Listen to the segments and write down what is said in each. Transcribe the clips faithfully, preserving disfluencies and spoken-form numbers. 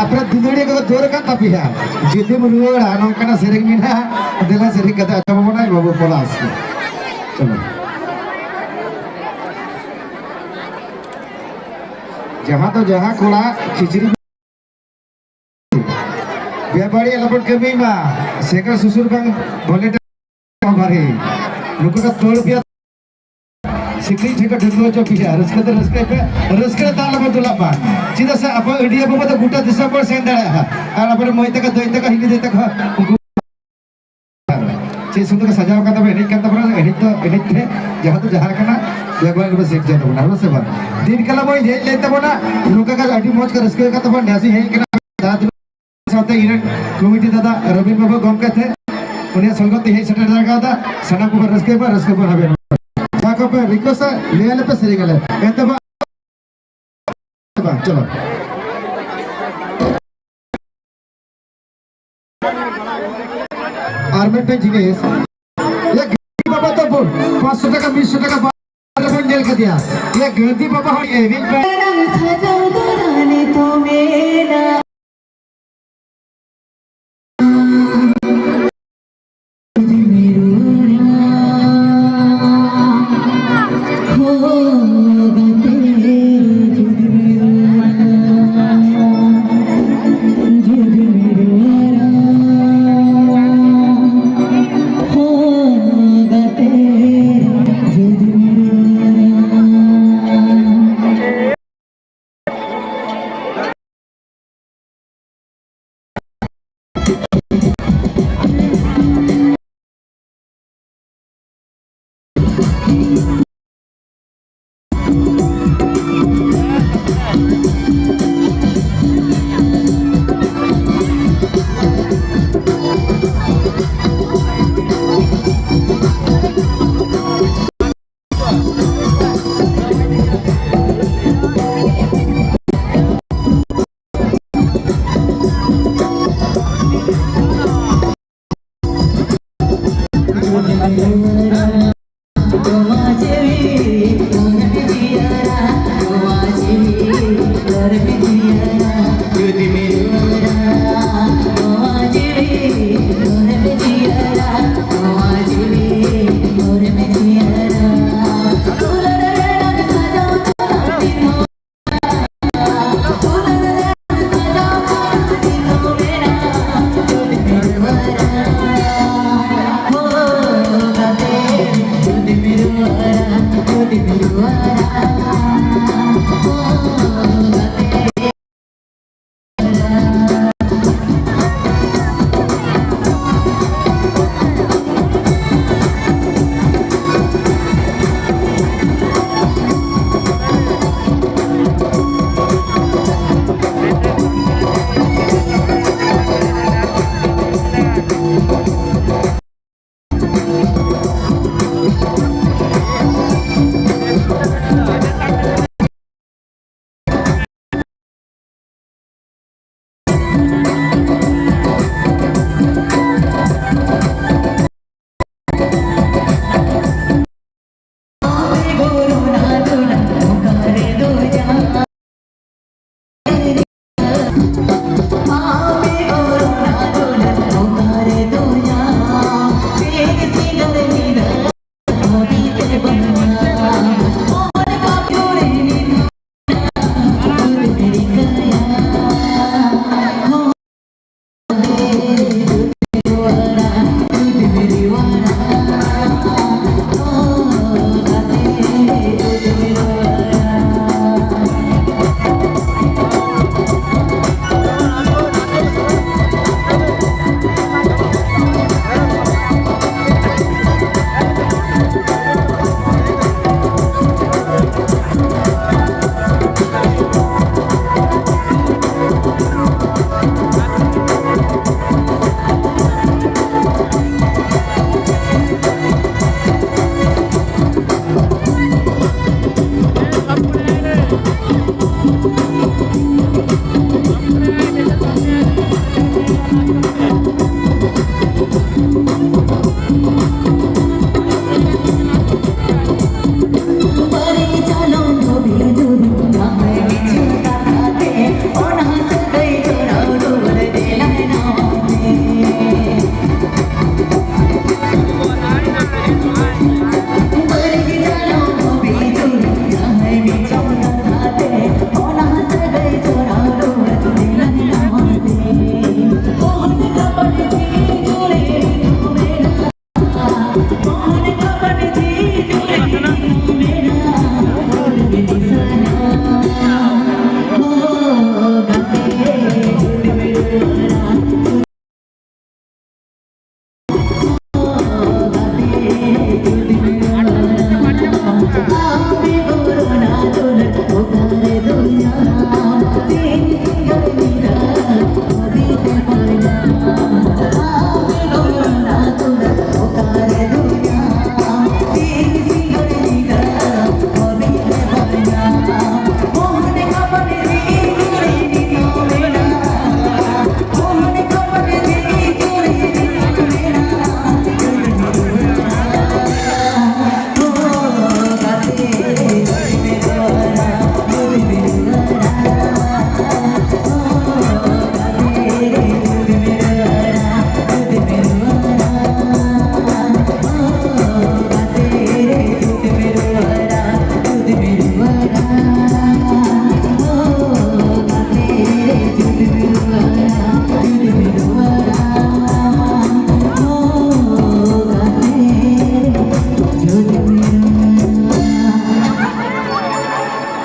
ᱟᱯᱮ ᱫᱩᱞᱟᱹᱲᱤᱭᱟᱹ ᱠᱚ ᱫᱚᱨ ᱠᱟᱱ ᱛᱟᱯᱮᱭᱟ᱾ ᱡᱩᱫᱤᱢ ᱨᱩᱣᱟᱹᱲᱟ, ᱱᱚᱝᱠᱟᱱᱟᱜ ᱥᱮᱨᱮᱧ ᱢᱮᱱᱟᱜᱼᱟ, ᱫᱮᱞᱟ ᱥᱮᱨᱮᱧ ᱠᱟᱛᱮ ᱟᱸᱡᱚᱢ ᱟᱵᱚᱱᱟᱭ ᱵᱟᱹᱵᱩ ᱯᱚᱞᱟᱥ᱾ ᱪᱚᱞᱚ᱾ ᱡᱟᱦᱟᱸ ᱫᱚ ᱡᱟᱦᱟᱸ ᱠᱚᱲᱟ ᱠᱷᱤᱪᱲᱤ ᱵᱮᱵᱟᱹᱲᱤᱡ ᱟᱞᱚᱵᱚᱱ ᱠᱟᱹᱢᱤ ᱢᱟ, ᱥᱮᱸᱜᱮᱞ ᱥᱩᱥᱩᱨ ᱵᱟᱝ ᱵᱚᱞᱮ ᱵᱟᱨᱦᱮ᱾ ᱱᱩᱠᱩ ᱫᱚ ᱛᱚᱲ ᱯᱮᱭᱟ, ᱥᱤᱠᱲᱤᱡ ᱴᱷᱮᱱ ᱠᱚ ᱰᱷᱟᱹᱠᱩ ᱦᱚᱪᱚ ᱯᱮᱭᱟ᱾ ᱨᱟᱹᱥᱠᱟᱹ ᱛᱮ ᱨᱟᱹᱥᱠᱟᱹᱭ ᱯᱮ, ᱨᱟᱹᱥᱠᱟᱹ ᱨᱮ ᱫᱟᱜ ᱟᱞᱚᱵᱚᱱ ᱫᱩᱞᱟᱜ ᱢᱟ᱾ ᱪᱮᱫᱟᱜ ᱥᱮ ᱟᱵᱚ ᱟᱹᱰᱤ ᱟᱵᱚ ᱫᱚ ᱜᱚᱴᱟ ᱫᱤᱥᱚᱢ ᱵᱚᱱ ᱥᱮᱱ ᱫᱟᱲᱮᱭᱟᱜᱼᱟ᱾ ᱟᱨ ᱟᱵᱚᱨᱮᱱ ᱢᱟᱹᱭ ᱛᱟᱠᱚ, ᱫᱟᱹᱭ ᱛᱟᱠᱚ, ᱦᱤᱞᱤ ᱫᱟᱹᱭ ᱛᱟᱠᱚ ᱩᱱᱠᱩ ᱪᱮᱫ ᱥᱩᱱᱫᱚᱨ ᱠᱚ ᱥᱟᱡᱟᱣ ᱠᱟᱱ ᱛᱟᱵᱚᱱᱟ, ᱮᱱᱮᱡ ᱠᱟᱱ ᱛᱟᱵᱚᱱᱟ, ᱮᱱᱮᱡ ᱫᱚ ᱮᱱᱮᱡ ᱯᱮ, ᱡᱟᱦᱟᱸ ᱫᱚ ᱡᱟᱦᱟᱸ ᱠᱟᱱᱟ, ᱵᱮᱜᱽ ᱵᱟᱜᱽ ᱨᱮᱵᱚ ᱥᱮᱴ ᱦᱚᱪᱚᱭ ᱛᱟᱵᱚᱱᱟ, ᱦᱮᱸ ᱥᱮ ᱵᱟᱝ? ᱫᱤᱱ ᱠᱟᱞᱚᱢ ᱦᱚᱸ ᱦᱮᱡ ᱞᱮᱱ ᱛᱟᱵᱚᱱᱟ, ᱱᱚᱝᱠᱟ ᱜᱮ ᱟᱹᱰᱤ ᱢᱚᱡᱽ ᱠᱚ ᱨᱟᱹᱥᱠᱟᱹ ᱟᱠᱟᱫ ᱛᱟᱵᱚᱱᱟ, ᱱᱮᱥ ᱤᱧ ᱦᱮᱡ ᱠᱟᱱᱟ, ᱡᱟᱦᱟᱸ ᱛᱤᱱᱟᱹᱜ ᱥᱟᱶᱛᱮ ᱤᱧ ᱨᱮᱱ ᱠᱚᱢᱤᱴᱤ ᱫᱟᱫᱟ ᱨᱚᱵᱤᱱ ᱵᱟᱹᱵᱩ ᱜᱚᱢᱠᱮ ᱴᱷᱮᱱ, ᱩᱱᱤᱭᱟᱜ ᱥᱚᱝᱜᱚᱛ ᱛᱮ ᱦᱮᱡ ᱥᱮᱴᱮᱨ ᱫᱟᱲᱮ ᱠᱟᱣᱫᱟ, ᱥᱟᱱᱟᱢ ᱠᱚᱵᱚᱱ ᱨᱟᱹᱥᱠᱟᱹᱭ ᱢᱟ, ᱨᱟᱹᱥᱠᱟᱹ ᱵᱚᱱ ᱦᱟᱢᱮᱴ ᱢᱟ᱾ ᱡᱟᱦᱟᱸ ᱠᱚᱯᱮ ᱨᱤᱠᱣᱮᱥᱴᱟ, ᱞᱟᱹᱭ ᱟᱞᱮ ᱯᱮ, ᱥᱮᱨᱮᱧ ᱟᱞᱮ᱾ ᱮᱱᱛᱮ ᱵᱟᱝ, ᱪᱚᱞᱚ᱾ ᱟᱨ ᱢᱤᱫᱴᱮᱱ ᱡᱤᱱᱤᱥ, ᱮ ᱜᱟᱹᱫᱷᱤ ᱵᱟᱵᱟ ᱛᱟᱵᱚᱱ ᱯᱟᱸᱪᱥᱚ ᱴᱟᱠᱟ, ᱢᱤᱫᱥᱚ ᱴᱟᱠᱟ ᱵᱟᱨ ᱨᱮᱵᱚᱱ ᱧᱮᱞ ᱠᱮᱫᱮᱭᱟ᱾ ᱮ ᱜᱟᱹᱫᱷᱤ ᱵᱟᱵᱟ ᱦᱚᱸ ᱮᱱᱮᱡ ᱵᱮ- ᱥᱟᱡᱟᱣ ᱫᱚ ᱨᱟᱱᱤ ᱛᱚ ᱢᱮᱱᱟ᱾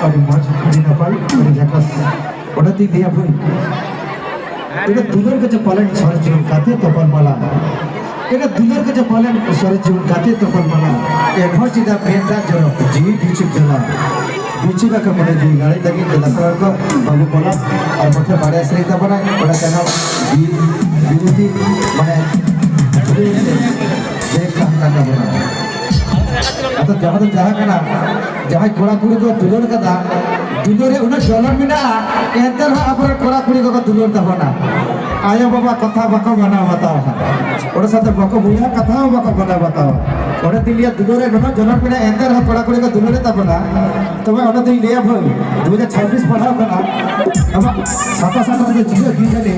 ᱟᱹᱰᱤ ᱢᱚᱡᱽ, ᱟᱹᱰᱤ ᱱᱟᱯᱟᱭ, ᱟᱹᱰᱤ ᱡᱷᱟᱠᱟᱥ᱾ ᱚᱱᱟᱛᱮᱧ ᱞᱟᱹᱭᱟ ᱵᱷᱟᱹᱭ, ᱮᱱᱟ ᱫᱩᱞᱟᱹᱲ ᱠᱟᱪᱟ ᱯᱟᱞᱮᱱ ᱥᱚᱨᱮᱥ ᱡᱤᱭᱚᱱ ᱜᱟᱛᱮ ᱛᱚᱯᱟᱞ ᱢᱟᱞᱟ᱾ ᱮᱱᱟ ᱫᱩᱞᱟᱹᱲ ᱠᱟᱪᱟ ᱯᱟᱞᱮᱱ ᱥᱚᱨᱮᱥ ᱡᱤᱭᱚᱱ ᱜᱟᱛᱮ ᱛᱚᱯᱟᱞ ᱢᱟᱞᱟ᱾ ᱮᱱᱦᱚᱸ ᱪᱮᱫᱟᱜ ᱢᱮᱫ ᱫᱟᱜ ᱡᱚᱨᱚ, ᱡᱤᱣᱤ ᱵᱤᱪᱩᱠ ᱡᱟᱞᱟ᱾ ᱵᱤᱪᱩᱠ ᱟᱠᱟ ᱢᱚᱱᱮ ᱡᱤᱣᱤ ᱞᱟᱲᱮᱡ ᱞᱟᱹᱜᱤᱫ ᱫᱮᱞᱟ ᱠᱚᱲᱟ ᱠᱚ, ᱵᱟᱹᱵᱩ ᱯᱚᱞᱟ ᱟᱨ ᱢᱚᱴᱷᱮ ᱵᱟᱲᱟᱭ ᱥᱮᱨᱮᱧ ᱛᱟᱵᱚᱱᱟᱭ, ᱚᱸᱰᱮ ᱛᱟᱭᱱᱚᱢ ᱵᱤ-, ᱵᱤᱨᱩᱫᱷᱤ ᱢᱟᱱᱮ ᱵᱤᱨᱩᱫᱷᱤ ᱥᱮ ᱵᱮᱜᱽ ᱛᱟᱦᱮᱸ ᱠᱟᱱ ᱛᱟᱵᱚᱱᱟ᱾ ᱟᱫᱚ ᱡᱟᱦᱟᱸ ᱫᱚ ᱡᱟᱦᱟᱸ ᱠᱟᱱᱟ, ᱡᱟᱦᱟᱸᱭ ᱠᱚᱲᱟ ᱠᱩᱲᱤ ᱠᱚ ᱫᱩᱞᱟᱹᱲ ᱠᱟᱫᱟ, ᱫᱩᱞᱟᱹᱲ ᱨᱮ ᱩᱱᱟᱹᱜ ᱡᱚᱞᱚᱱ ᱢᱮᱱᱟᱜᱼᱟ, ᱮᱱᱛᱮ ᱨᱮᱦᱚᱸ ᱟᱵᱚᱨᱮᱱ ᱠᱚᱲᱟ ᱠᱩᱲᱤ ᱠᱚᱠᱚ ᱫᱩᱞᱟᱹᱲ ᱛᱟᱵᱚᱱᱟ᱾ ᱟᱭᱳ ᱵᱟᱵᱟ ᱠᱟᱛᱷᱟ ᱵᱟᱠᱚ ᱢᱟᱱᱟᱣ ᱵᱟᱛᱟᱣᱟ, ᱚᱱᱟ ᱥᱟᱶᱛᱮ ᱵᱟᱠᱚ ᱵᱩᱡᱷᱟᱹᱣᱟ, ᱠᱟᱛᱷᱟ ᱦᱚᱸ ᱵᱟᱠᱚ ᱢᱟᱱᱟᱣ ᱵᱟᱛᱟᱣᱟ᱾ ᱚᱸᱰᱮ ᱛᱤᱧ ᱞᱟᱹᱭᱟ, ᱫᱩᱞᱟᱹᱲ ᱨᱮ ᱱᱩᱱᱟᱹᱜ ᱡᱚᱞᱚᱱ ᱢᱮᱱᱟᱜᱼᱟ, ᱮᱱᱛᱮ ᱨᱮᱦᱚᱸ ᱠᱚᱲᱟ ᱠᱩᱲᱤ ᱠᱚ ᱫᱩᱞᱟᱹᱲᱮᱫ ᱛᱟᱵᱚᱱᱟ᱾ ᱛᱚᱵᱮ ᱚᱱᱟ ᱫᱚᱧ ᱞᱟᱹᱭᱟ ᱵᱷᱟᱹᱭ, ᱫᱩ ᱦᱟᱡᱟᱨ ᱪᱷᱟᱵᱵᱤᱥ ᱯᱟᱲᱦᱟᱣ ᱠᱟᱱᱟ, ᱟᱢᱟᱜ ᱥᱟᱯᱷᱟ ᱥᱟᱯᱷᱟ ᱛᱮᱫᱚ ᱪᱤᱠᱟᱹ ᱦᱩᱭ ᱠᱟᱱᱟ,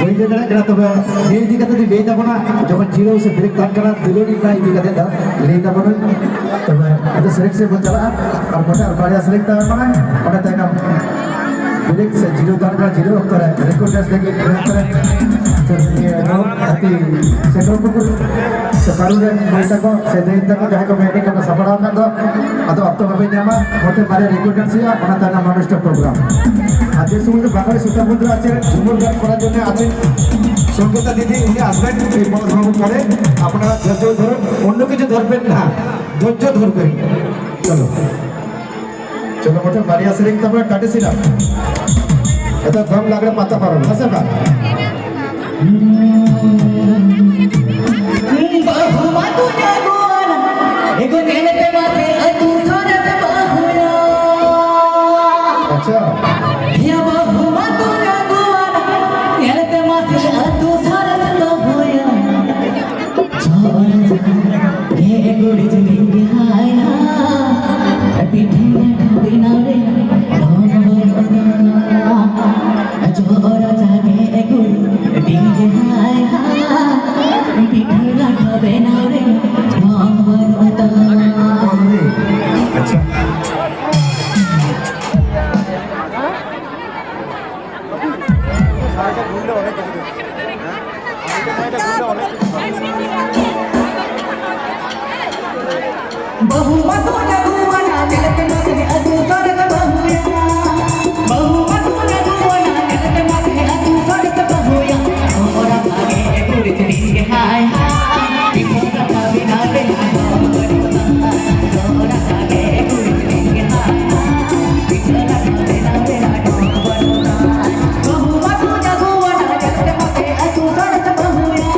ᱵᱟᱹᱧ ᱞᱟᱹᱭ ᱫᱟᱲᱮᱭᱟᱜ ᱠᱟᱱᱟ᱾ ᱛᱚᱵᱮ ᱱᱤᱭᱟᱹ ᱤᱫᱤ ᱠᱟᱛᱮ ᱫᱚᱧ ᱞᱟᱹᱭ ᱛᱟᱵᱚᱱᱟ, ᱡᱚᱠᱷᱚᱱ ᱡᱤᱨᱟᱹᱣ ᱥᱮ ᱵᱨᱮᱠ ᱛᱟᱦᱮᱱ ᱠᱟᱱᱟ, ᱫᱩᱞᱟᱹᱲ ᱤᱧ ᱤᱫᱤ ᱠᱟᱛᱮ ᱫᱚ ᱞᱟᱹᱭ ᱛᱟᱵᱚᱱᱟᱹᱧ᱾ ᱛᱚᱵᱮ ᱟᱫᱚ ᱥᱮᱨᱮᱧ ᱥᱮᱫ ᱵᱚᱱ ᱪᱟᱞᱟᱜᱼᱟ, ᱟᱨ ᱵᱟᱠᱷᱟᱱ ᱵᱟᱨᱭᱟ ᱥᱮᱨᱮᱧ ᱛᱟᱦᱮᱱ ᱠᱟᱱᱟ, ᱚᱸᱰᱮ ᱛᱟᱭᱱᱚᱢ ᱵᱨᱮᱠ ᱥᱮ ᱡᱤᱨᱟᱹᱣ ᱛᱟᱦᱮᱱ ᱠᱟᱱᱟ, ᱡᱤᱨᱟᱹᱣ ᱚᱠᱛᱚ ᱨᱮ ᱨᱮᱠᱚᱨᱰ ᱰᱮᱱᱥ ᱞᱟᱹᱜᱤᱫ ᱵᱨᱮᱠ ᱨᱮ ᱥᱮ ᱱᱤᱭᱟᱹ ᱱᱚᱣᱟ ᱦᱟᱹᱛᱤ ᱥᱮ ᱴᱚᱞᱯᱩᱠᱩᱨ ᱥᱮ ᱵᱟᱹᱨᱩ ᱨᱮ ᱢᱟᱹᱭ ᱛᱟᱠᱚ ᱥᱮ ᱫᱟᱹᱭ ᱛᱟᱠᱚ ᱡᱟᱦᱟᱸᱭ ᱠᱚ ᱢᱮᱱᱮᱫ ᱠᱚ ᱥᱟᱯᱲᱟᱣ ᱟᱠᱟᱫ ᱫᱚ, ᱟᱫᱚ ᱚᱠᱛᱚ ᱵᱟᱯᱮ ᱧᱟᱢᱟ, ᱢᱚᱴᱷᱮ ᱵᱟᱨᱭᱟ ᱨᱮᱠᱚᱨᱰ ᱰᱮᱱᱥ ᱦᱩᱭᱩᱜᱼᱟ, ᱚᱱᱟ ᱛᱟᱭᱱᱚᱢ ᱚᱱᱩᱥᱴᱷᱟᱱ ᱯᱨᱳᱜᱨᱟᱢ᱾ ᱟᱨ ᱡᱮ ᱥᱚᱢᱚᱭ ᱫᱚ ᱵᱟᱠᱚ ᱥᱩᱛᱟ ᱢᱩᱫᱽᱨᱟ আছে, ঝুমুর গান করার জন্য আছে সঙ্গীতা দিদি, উনি আসবেন এই পনেরো মিনিট পরে। আপনারা ধৈর্য ধরুন, অন্য কিছু ধরবেন না, ধৈর্য ধরবেন। চলো। ᱪᱚᱞᱚ ᱢᱚᱴᱷᱮ ᱵᱟᱨᱭᱟ ᱥᱮᱨᱮᱧ ᱛᱟᱵᱚᱱ ᱴᱟᱴᱤ ᱥᱤᱨᱟ᱾ ᱮᱛᱚ ᱫᱚᱝ ᱞᱟᱜᱽᱲᱮ ᱯᱟᱛᱟ ᱯᱟᱨᱚᱢ, ᱦᱮᱸ ᱥᱮ ᱵᱟᱝ? ᱵᱟᱹᱦᱩ ᱢᱟ ᱛᱩᱧ ᱟᱹᱜᱩᱣᱟᱱ, ᱮᱜᱳ ᱧᱮᱞᱛᱮ ᱢᱟᱥᱮ ᱟᱹᱛᱩ ᱥᱚᱨᱮᱥ ᱵᱟᱹᱦᱩᱭᱟ᱾ ᱟᱪᱪᱷᱟ᱾ ᱦᱮᱸ, ᱵᱟᱹᱦᱩ ᱢᱟ ᱛᱩᱧ ᱟᱹᱜᱩᱣᱟᱱ, ᱧᱮᱞᱛᱮ ᱢᱟᱥᱮ ᱟᱹᱛᱩ ᱥᱚᱨᱮᱥ ᱵᱟᱹᱦᱩᱭᱟ᱾ ᱪᱚᱨᱟ ᱡᱟᱜᱮ ᱠᱩᱲᱤ ᱪᱩᱲᱤ ᱜᱮ ᱦᱟᱭ ᱦᱟᱭ, ᱯᱤᱴᱷᱟᱹ ᱞᱟᱴᱷᱟ ᱵᱮᱱᱟᱣ ᱨᱮ ᱰᱷᱚᱝ ᱵᱟᱹᱱᱩᱜ ᱛᱟᱢᱟ᱾ ᱪᱚᱨᱟ ᱡᱟᱜᱮ ᱠᱩᱲᱤ ᱪᱩᱲᱤ ᱜᱮ ᱦᱟᱭ ᱦᱟᱭ, ᱯᱤᱴᱷᱟᱹ ᱞᱟᱴᱷᱟ ᱵᱮᱱᱟᱣ ᱨᱮ ᱰᱷᱚᱝ ᱵᱟᱹᱱᱩᱜ ᱛᱟᱢᱟ᱾ ᱟᱪᱪᱷᱟ᱾ ᱵᱟᱹᱦᱩ ᱢᱟᱛᱚ ᱡᱟᱹᱫᱩᱣᱟᱱᱟ, ᱧᱮᱞ ᱛᱮ ᱢᱟ ᱛᱮᱦᱮᱧ ᱟᱹᱛᱩ ᱥᱚᱨᱮᱥ ᱵᱟᱹᱦᱩᱭᱟ᱾ ᱵᱟᱹᱦᱩ ᱢᱟᱛᱚ ᱡᱟᱹᱫᱩᱣᱟᱱᱟ, ᱧᱮᱞ ᱛᱮ ᱢᱟ ᱛᱮᱦᱮᱧ ᱟᱹᱛᱩ ᱥᱚᱨᱮᱥ ᱵᱟᱹᱦᱩᱭᱟ᱾ ᱦᱚᱲ ᱟᱜ ᱮ ᱠᱩᱲᱤ ᱛᱤᱨᱤᱧ ᱜᱮ ᱦᱟᱭ ᱦᱟᱭ᱾ ᱫᱤᱠᱩ ᱠᱟᱛᱷᱟ ᱵᱮᱱᱟᱣ ᱨᱮ ᱟᱫᱚ ᱵᱟᱹᱱᱩᱜᱼᱟ᱾ ᱦᱚᱲ ᱟᱜ ᱮ ᱠᱩᱲᱤ ᱛᱤᱨᱤᱧ ᱜᱮ ᱦᱟᱭ ᱦᱟᱭ᱾ ᱫᱤᱠᱩ ᱠᱟᱛᱷᱟ ᱵᱮᱱᱟᱣ ᱨᱮ ᱟᱫᱚ ᱵᱟᱹᱱᱩᱜᱼᱟ᱾ ᱵᱟᱹᱦᱩ ᱢᱟᱛᱚ ᱡᱟᱹᱫᱩᱣᱟᱱᱟ, ᱧᱮᱞ ᱛᱮ ᱢᱟ ᱛᱮᱦᱮᱧ ᱟᱹᱛᱩ ᱥᱚᱨᱮᱥ ᱵᱟᱹᱦᱩᱭᱟ᱾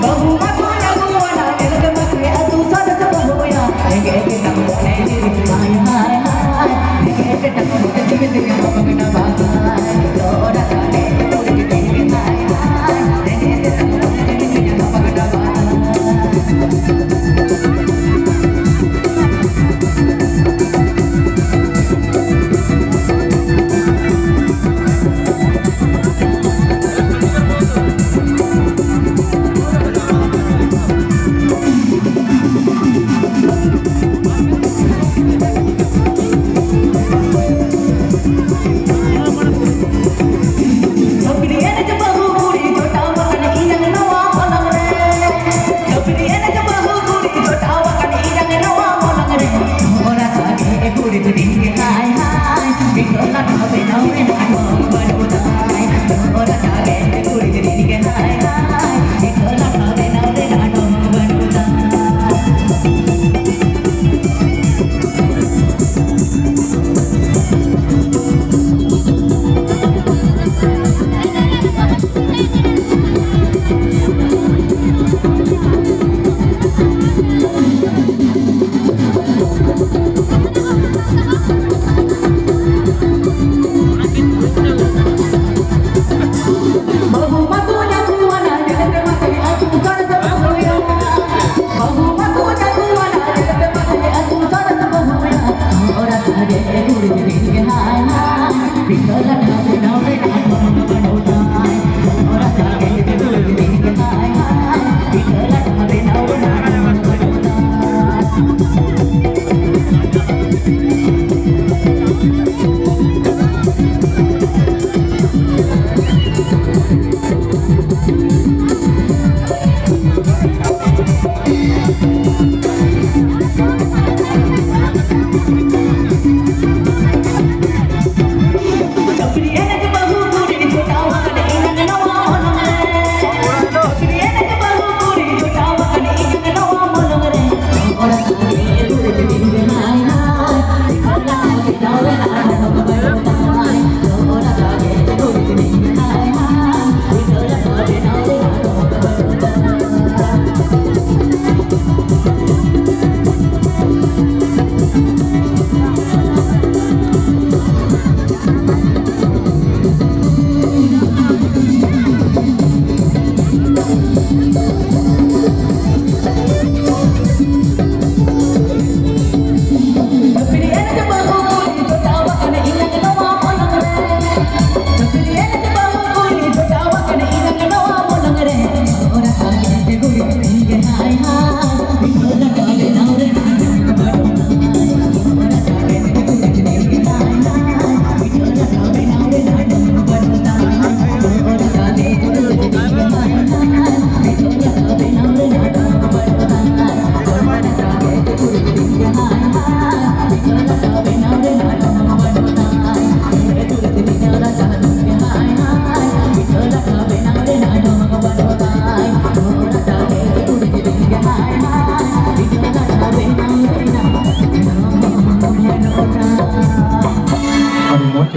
ᱵᱟᱹᱦᱩ ᱢᱟᱛᱚ ᱡᱟᱹᱫᱩᱣᱟᱱᱟ, ᱧᱮᱞ ᱛᱮ ᱢᱟ ᱛᱮᱦᱮᱧ ᱟᱹᱛᱩ ᱥᱚᱨᱮᱥ ᱵᱟᱹᱦᱩᱭᱟ᱾ ᱨᱮᱸᱜᱮᱡ ᱜᱮᱛᱟᱢ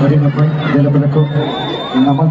ᱟᱹᱰᱤ ᱱᱟᱯᱟᱭ ᱫᱮᱞᱟ ᱯᱮᱞᱟ ᱠᱚ ᱱᱟᱢᱟᱞ